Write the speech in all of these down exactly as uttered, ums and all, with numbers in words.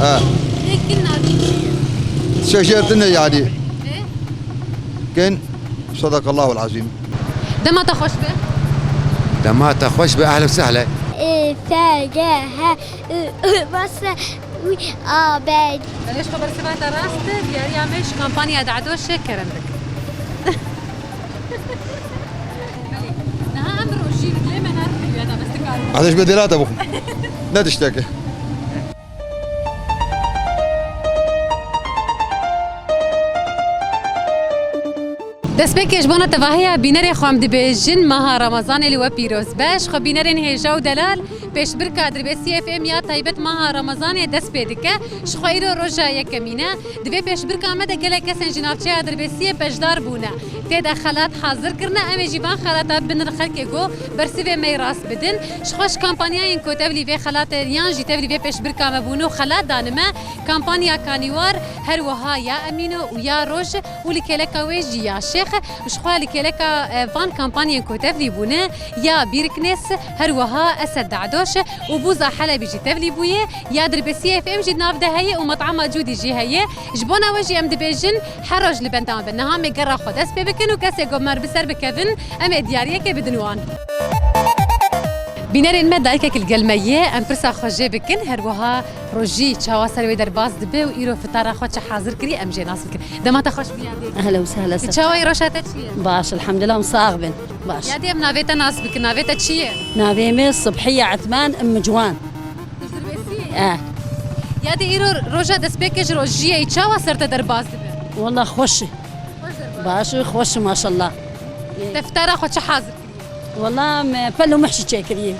Ha. Lê kin navê çi ye? Şaşırtın yani. Ê? Kin, sadakallahul azim. Dema te xweş be. Dema te xweş be, ehlen sehlen. E, F, G, H, I, I, bas, Wi, A, B. Belê, ji xwe bersiva te rast e, diyariya me ji kampanya Dehdoşê kerem bike. Belê, niha em rojî dilê me nerxî ya da bes dikarim. Hadi ji bedela te bixwim. Ne tişteke. Destpêkê ji bona tevahiya bînerê xwe em dibêjin, meha Remezanê li we pîroz be. Ji xwe bînerên hêja û delal, pêşbirka Dirbêsiyê F M ya taybet meha Remezanê dest pê dike. Ji xwe îro roja yekemîn e. Di vê pêşbirka me de gelek kesên ji navçeya Dirbêsiyê beşdar bûne. Tê de xelat hazir kirine. Em ê jî van xelata bidin xelkê ku bersivê me yê rast bidin. Ji xwe ji kampanyayên ku tevlî vê xelatê yan jî tevlî vê pêşbirka me bûne û xelat danime, kampanya Kanîwar, her wiha ya Emîno û ya Roj û li kêleka wê jî ya Şêx. Ji xwe li kêleka, e, van kampanyên ku tevlî bûne, ya Bîriknês, her wiha Esed Dehdoş û Bûza Helebî jî tevlî bûye, ya Dirbêsiyê F M jî nav de heye û met'ama Cûdî jî heye. Ji bona we jî em dibêjin, her roj li benda me bin. Niha em ê gera xwe dest pê bikin û kesê ku me bi ser bikevin, em ê diyariyekê bidin wan. Bînerên me, dayikek li gel me ye, em pirsa xwe jê bikin, her wiha rojî çawa ser wê derbas dibe û îro fitara xwe çi hazir kiriye, em jê nas bikin. Dema te xweş bî yadê. Ehlen û sehlen. Tu çawa yî, roja te çi ye? Baş, elhamdulillah, em sax bin. Baş. Yadê, em navê te nas bikin, navê te çi ye? Navê me Subhiye Etman Im Ciwan. Tu ji Dirbêsiyê yî? Eh. Yadê, îro roja destpêkê ji rojiyê yî, çawa ser te derbas dibe? Walla xweş e. Xweş derbas. Baş e, xweş e, maşallah. Te fitara xwe çi hazir kiriye? Walla me pel û mihşî çêkiriye.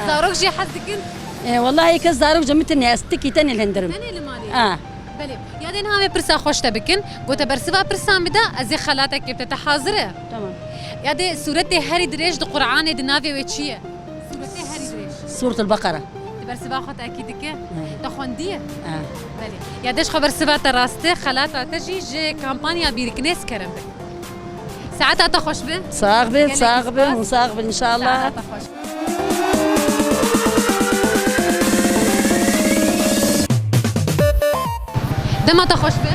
Zarok jî hez dikin? E, wallahî kes zarok ji min tune, ez tikî tenê li hundir im. Tenê li malê? A. Belê. Yadê, niha em ê pirsa xweş te bikin. Gote bersiva pirsa min de, ez ê xelatekê bide, te hazir e? Tamam. Yadê, sûretê herî dirêj di Qur'anê di navê wê çi ye? Sûretê herî dirêj. Sûretul Beqera. Di bersiva xwe tekî dike? He. Te xwendiye? He. Belê. Yadê, ji xwe bersiva te rast e, xelata te jî ji kampanya Bîriknês kerem be. Saeta te xweş be. Sax bin, gelekî sax bin, spas. Sax bin, inşallah. Saeta te xweş be. Dema te xweş be.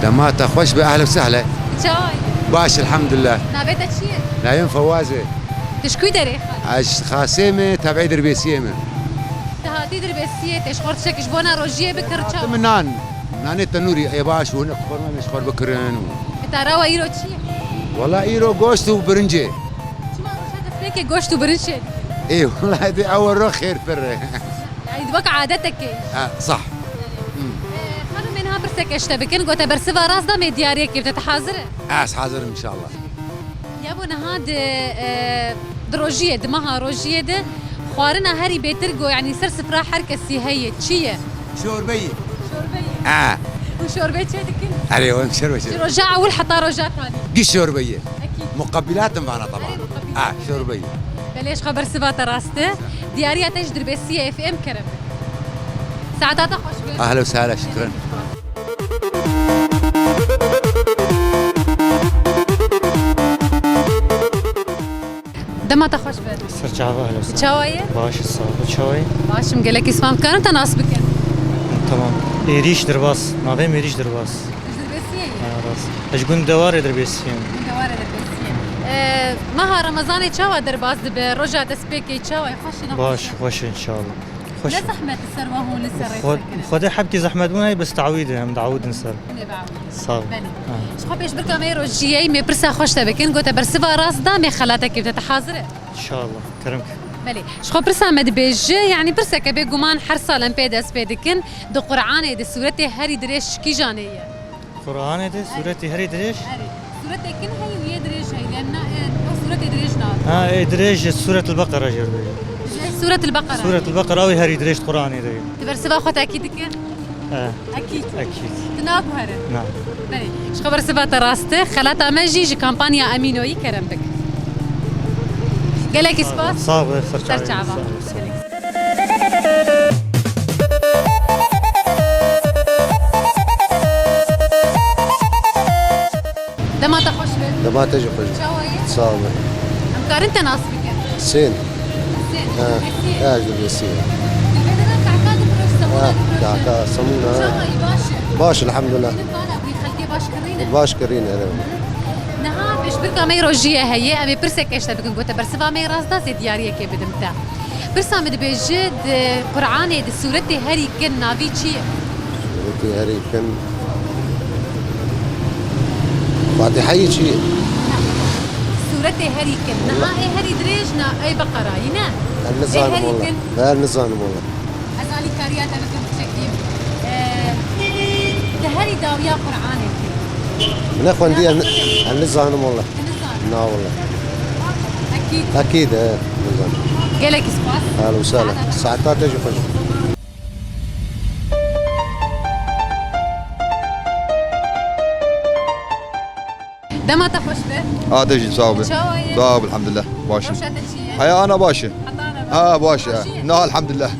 Dema te xweş be, ehlen û sehlen. Çawa yî? Baş, elhamdulillah. Navê te çi ye? Navê min Fewaz e. Tu ji ku derê xwe? Ez ji Xasê me, tevî Dirbêsiyê me. Tu hatî Dirbêsiyê, tê ji xwe tiştek ji bona rojiyê bikir çawa? Min nan, nanê tenûrî, ê baş û hinek xurma me ji xwe bikirin û. Fitara we îro çi ye? Wala îro goşt û birincê. Çima roja destpêkê goşt û birinc çê dikin? Ê, wala dê ew ro xêr pir e. Yani wek adetekê. Ha, sah. Hmm. Ee, xanimê, niha pirseke ji te bikin, gote bersiva rast da me diyariyekê bide, te hazir e? Ez hazir im, inşallah. Ya bo niha di, e, di rojiyê, di meha rojiyê de xwarina herî bêtir go, yani ser sifra her kesî heye, çi ye? Şorbeyê. Şorbeyê. Ha. Û şorbeyê çê dikin? Erê, em şorbeyê çê. Ji roja ewil heta roja talî. Giş şorbeyê. Ekîd. Muqabilat em vana taban. Erê, muqabilat. Ha, şorbeyê. Belê, ji xwe bersiva te rast e. Diyariya te ji Dirbêsiyê F M kerem. Saeta te xweş be. Ehlen û sehlen, şikran. Dema te xweş be. Ser çava, ehlen û sehlen. Çawa ye? Baş, sağ ol. Çawa ye? Baş im, gelekî spas. Dikarim te nas bikim? Tamam. Êrîş Dirbas. Navê min Êrîş Dirbas. Ji Dirbêsiyê yî? Ha, rast. Ez ji gund Dewarê Dirbêsiyê yim. Gund Dewarê Dirbêsiyê. Ee, meha Remezanê çawa derbas dibe? Roja destpêkê çawa ye? Xweş e, ne xweş e? Baş, xweş e, inşallah. Xweş. Ne zehmet li ser we hûn li ser rê Xwe-, dikirin? Xwedê hebkî zehmet bûn, hey, bes tawîd e, em dawidin ser. Hûn ê biawidin. Sağ ol. Belê. Ha. Ji xwe pêşbirka me yê rojiyê yî, me pirsa xweş te bikin, gote bersiva rast da, me xelatekê bide, te hazir e? İnşallah. Kerem. Belê. Ji xwe pirsa me dibêje, yani pirseke bêguman her sal em pê dest pê dikin, di Qur'anê de sûretê herî dirêj ji kîjanê ye? Qur'anê de sûretê herî dirêj? Erê. Sûretê kin heye û yê dirêj heye. Lê na, e, o sûretê dirêj navê. Ha, ê dirêj Sûretul Beqera jê re. Sûretul Beqera. Sûretul Beqera ew herî dirêj Qur'anê de. Tu bersiva xwe tekî dike? E. Ekîd. Ekîd. Tu naguhere? Na. Belê. Ji xwe bersiva te rast e. Xelata me jî ji kampanya Emînoyî kerem bik. Gelekî spas. Sağ ol, ser çava. Ser çava. Sağ ol, sağ ol. Dema te xweş be. Dema te jî xweş be. Çawa yî? Sağ ol. Em karin te nas bikin? Hüseyin. Hüseyin. Ha. Hüseyin. Ha, ji Dirbêsiyê. Dilbê de na kahka di proje Ha, Kaka Semûna. Çawa yî, baş e? Baş, elhamdulillah. Bînin bala, wî xelkê baş kirîne? Baş kirîne, evet. Niha pêşbirka me yê rojî ye heye, em ê pirseke ji te bikin, ku te bersiva me yê rast da, ez ê diyariyekê bidim te. Pirsa min dibêje, di Qur'anê, di sûretê herî kin navî çi ye? Sûretê herî kin. Fatîheyê çi ye? Sûretê herî kin. Niha ê herî dirêj na, ey Beqerayî ne? Ez nizanim wela. Ê herî kin. Ez nizanim wela. Ez alîkariya te bikim, biçekî. Ee, di herî dawiya Qur'anê. Min nexwendiye, ez nizanim wela. Tu nizanî? Na wela. Ekîd. Ekîd, e, nizanim. Gelekî spas. Ehlen we sehlen. Saeta te jî xweş. Dema te xweş be. A te jî, sağ ol. Çawa ye? Sağ ol, elhamdülillah. Baş e. Rewşa te çi ye? Heya, ana baş e. Heta ana baş. Ha, baş e. Baş e. Na, elhamdülillah.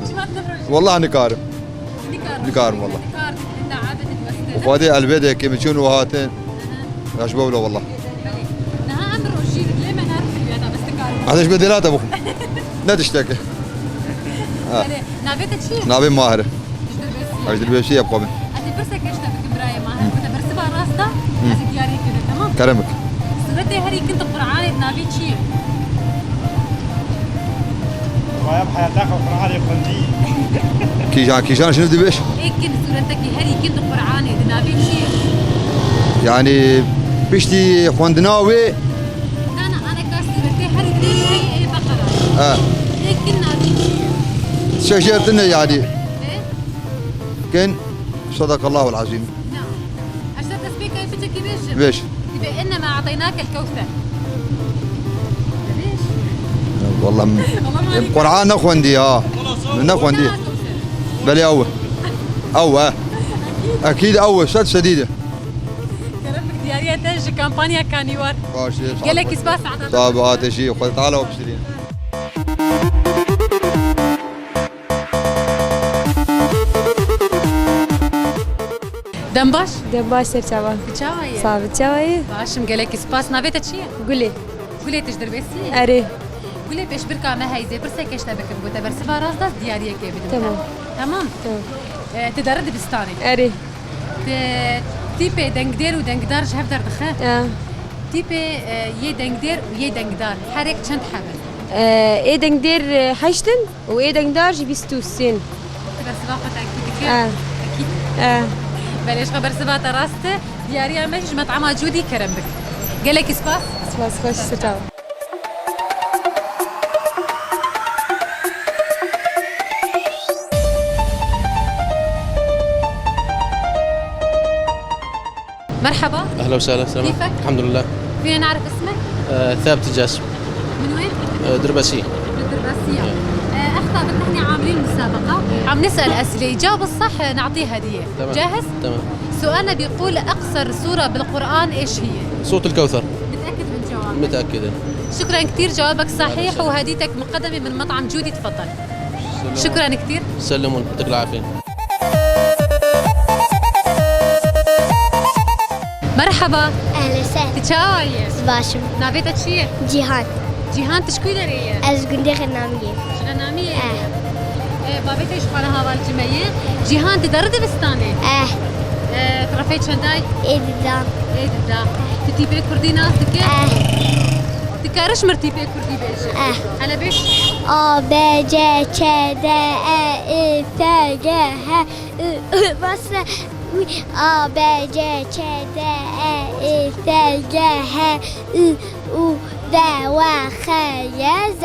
Çima tu roj? Vallahi nikarim. Nikarim. Nikarim vallahi. Nikar, da adet weste. Xwedê elbet e, kê min çûn û hatin. Hı hı. Yaş bawla vallahi. Belê. Niha em rojî, lê me nerojî ya da bes nikarim. Hadi ji be delata bixwim. Ne tiştek e. Ha. Belê. Navê te çi ye? Navê Mahir e. Ji Dirbêsiyê. Ez ji Dirbêsiyê ye bixwim. Ez ê pirseke ji te bikim birayê Mahir. Ku te bersiva rast da, ez ê diyariyekê bidim, temam? Kerem bik. Sûretê herî kin di Qur'anê di navê çi ye? Vaya bi heyata xwe Qur'anê xwendî. Kîjan, kîjan şunu dibêj? Ê kin, sûretekî herî kin di Qur'anê di navê çi ye? Yani piştî xwendina wê. Na, na, aneka sûretê herî dirêj ê, ê Beqera. Ha. Ê kin navê çi ye? Şaşırtın yani. Ê? Kin, sadakallahul azim. Na. Eşte destpêkê piçekî bêje. Bêj. Dibe, "Innema a'taynakel kewser." Dibêj. Vallahi, Qur'an nexwendî ha. Nexwendî. Belê ew e. Ew e. Ekîd ew e. Sed sedî de. Kerem bik, diyariya te ji kampanya Kanîwar. Baş e, sağ ol. Gelekî spas, Sa'da. Sağ ol, Ateşî. Xwedê Teala we biştirîne. Dem baş. Dem baş, ser çavan. Tu çawa yî? Sax bî, çawa yî? Baş im, gelekî spas. Navê te çi ye? Gulê. Gulê, tu ji Dirbêsiyê yî? Erê. Gulê, pêşbirka me heyî, ez ê pirseke ji te bikim, ku te bersiva rast da, diyariyekê bidim te. Tamam. Tamam? Tamam. E, tu deri dibistanê? Erê. Tu tîpê dengdêr û dengdar ji hev derdixe? E. Tîpê, e, yê dengdêr û yê dengdar, her yek çend heb in? E, ê dengdêr, e, heşt in. Û ê dengdar jî bîst û sê in. Tu bersiva xwe tekî dikî? Eh. Tekî? Eh. Belê, ji xwe bersiva te rast e. Diyariya me jî ji met'ama Cûdî, kerem bik. Gelekî spas. Spas, xweş, sağ ol. مرحبا. أهلا وسهلا، سلام. كيفك؟ الحمد لله. فينا نعرف اسمك؟ آه، ثابت الجاسم. من وين؟ آه، درباسية. من درباسية. آه، أخ ثابت، نحن عاملين مسابقة، عم نسأل أسئلة، يجاوب الصح نعطيه هدية. تمام. جاهز؟ تمام. سؤالنا بيقول: أقصر سورة بالقرآن إيش هي؟ سورة الكوثر. متأكد من جوابك؟ متأكد. شكرًا كتير، جوابك صحيح، وهديتك مقدمة من مطعم جودي، تفضل. شكرًا كتير. سلمون، يعطيك العافية. مرحبا. Ehlen sehlen. Tu çawa yî? Baş im. Navê te çi ye? Cîhan. Cîhan, tu ji ku derê yî? Ez gundê Xenamiyê. Ji Xenamiyê yî? Eh. E, bavê te ji xwe re hevalci me ye. Cîhan, tu deri dibistanê? Eh. E, tu refê çenda yî? Ê dida. Ê dida. Tu tîpê kurdî nas dikî? Eh. Tu kariş mir tîpê kurdî bêje? Eh. Hele bêj. A, B, C, Ç, D, E, I, F, G, H, I, I, bas e. Û, A, B, C, Ç, D, E, I, F, G, H, I, U, V, W, X, Y, Z.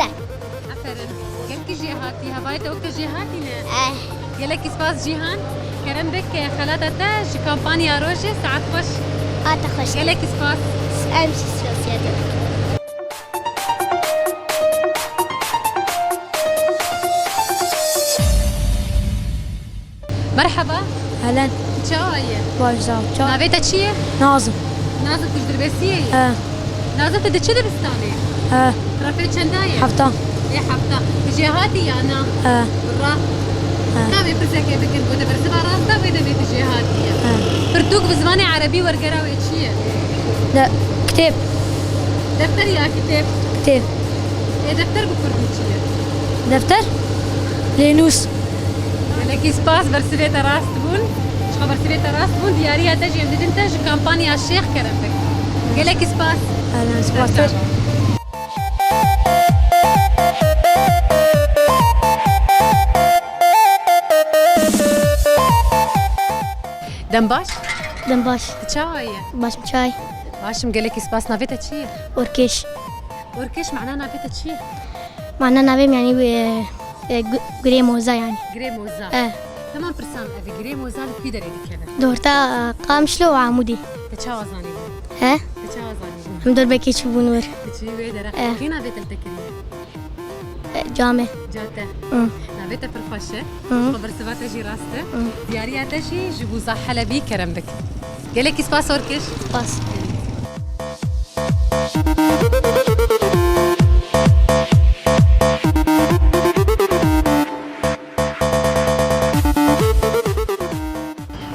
Aferin. Gelkî jêhatî, hevalê te wek te jêhatî ne? Eh. Gelekî spas Cîhan. Kerem bik, xelata te ji kampanya rojê, saet xweş. A te xweş. Gelekî spas. Em jî spasiya te dikin. Merheba. Helen. Çawa ye? Baş, sağ ol. Çawa? Navê te çi ye? Nazım. Nazım, tu ji Dirbêsiyê yî? He. Nazım, tu diçî dibistanê? He. Refê çenda ye? Hefta. Ê hefta. Tu jêhatî ya na? He. Ra. He. Ka vê pirsekê bikin, ku te bersiva rast da, wê demê tu jêhatî ye. He. Pirtûk bi zimanê erebî wergera wê çi ye? De, kitêb. Defter ya kitêb? Kitêb. Ê defter bi kurdî çi ye? Defter? Lênûs. Gelekî spas, bersivê te rast bûn. Ji xwe bersivê te rast bûn. Diyariya te jî em didin te ji kampanya Şêx Kerem bik. Gelekî spas. Ahlan, spastir. Dem baş. Dem baş. Tu çawa yî? Baş, tu çawa yî? Baş im, gelekî spas. Navê te çi ye? Orkeş. Orkeş, mana navê te çi ye? Mana navê min, yanî, e, e, gu-, gurê moza, yanî. Gurê moza. E. Tamam, pirsan, ev gurê moza li kî derê dikeve? Di orta, e, Qamişlo û Amûdê. Te çawa zanî? He? Te çawa zanî? Em dor belkî çûbûn wir. Tu çûyî wê dere. E. Kê navê te li te kiriye? E, Came. Cate. Hı. Navê te pir xweş e. Hı. Xwe bersiva te jî rast e. Hı. Diyariya te jî ji Wûza Helebî kerem bik. Gelekî spas Orkeş. Spas.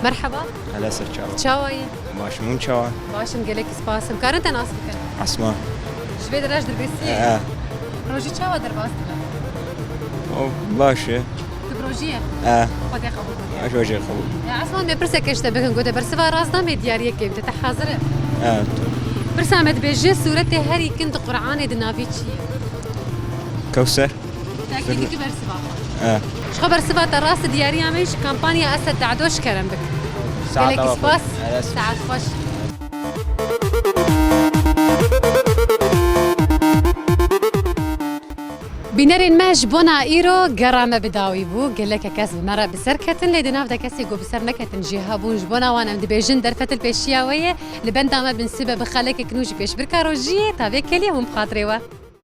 Merheba. Hele ser çawa. Çawa yî? Baş im, hûn çawa? Baş im, gelekî spas im. Karin te nas bikin? Esma. Ji vê derê ji Dirbêsiyê? E. Rojî çawa derbas dibe? O, baş e. Tu bi rojî ye? E. Xwedê qebûl bike. Baş, Xwedê qebûl. Ya, Esma, me pirseke ji te bikin, ku te bersiva rast da me diyariyekê bide. Te hazir e? E, tu. Pirsa me dibêje, sûretê herî kin di Qur'anê di navî çi ye? Kewser. Tekî dikî bersiva xwe. E. Ji xwe bersiva te rast, diyariya me ji kampanya Esed Dado ji kerem bik. Saeta xweş. Gelekî spas. Saet xweş. Bînerên me, ji bona îro gera me bi dawî bû. Gelek kes bi me re bi ser ketin, lê di nav de kesê ku bi ser neketin jî hebûn. Ji bona wan em dibêjin derfet li pêşiya we ye. Li benda me bin sibe bi xelekek nû ji pêşbirka rojiyê, ta vê kelî hûn bi xatirê we.